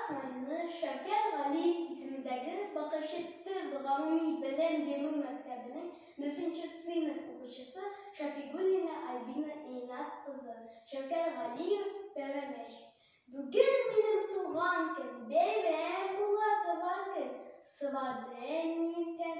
Апас районы Шәүкәт Галиев исемендәге Бакырчы төп гомуми белем бирү мәктәбенең дүртенче сыйныф укучысы Шәфигуллина Альбина Илназ кызы. Шәүкәт Галиев, Пәрәмәч. Бүген минем туган көн, бәйрәм була туган көн. Сорады әниемдән,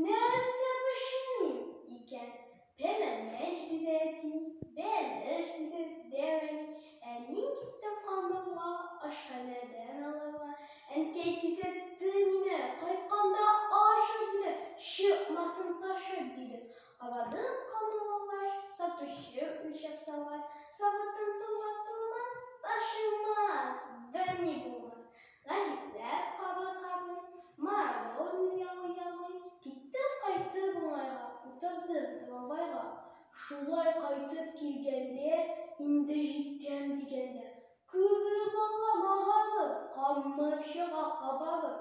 нәрсә пешерим икән? Пәрәмәч, диде әти, бәлеш, диде дәү әни. Ә мин киттем камырга, ашханәдән алырга. Әнкәй кисәтте мине, кайтканда аша, диде, чыкмасын ташып, диде. Карадым камыр алгач, сатучы үлчәп салгач, савытым тулар-тулмас, ташымас, берни булмас. Гаҗәпләп кабый-кабый, мороженое ялый-ялый, киттем кайтып уңайга, утырдым трамвайга. Шулай кайтып килгәндә, инде җитәм дигәндә, күреп алам агарып, камыр чыга кабарып.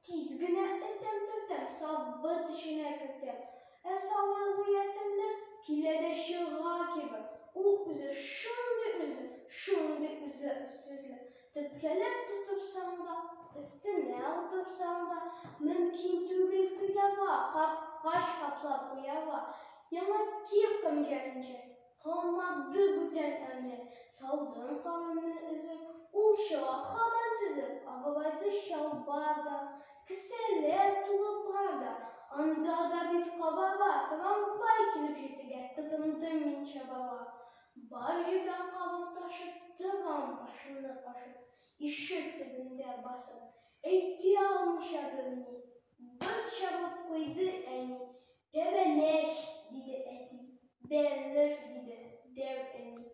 Тиз генә этәм-төртәм, савыт эченә кертәм. Ә савыт гүя телле, килә дә чыга кире. Ул үзе шундый үзле, шундый үзле үзсезле. Төрткәләп тотырсаң да, өстенә утырсаң да, мөмкин түгел тоярга, капкач каплап куярга. Яңа кепкам җәенчә, калмады бүтән әмәл. Салдым камырны өзеп, ул чыга һаман сөзеп, агылайды чалбар да, кесәләр тулы пар да. Анда да бит кабара, трамвай килеп җитүгә тотындым мин чабарга. Бар җирдән кабым ташып, торам башымны кашып, ишек төбендә басып, әйтә алмыйча берни. Бер чабып куйды әни, пәрәмәч, диде әти, бәлеш, диде дәү әни.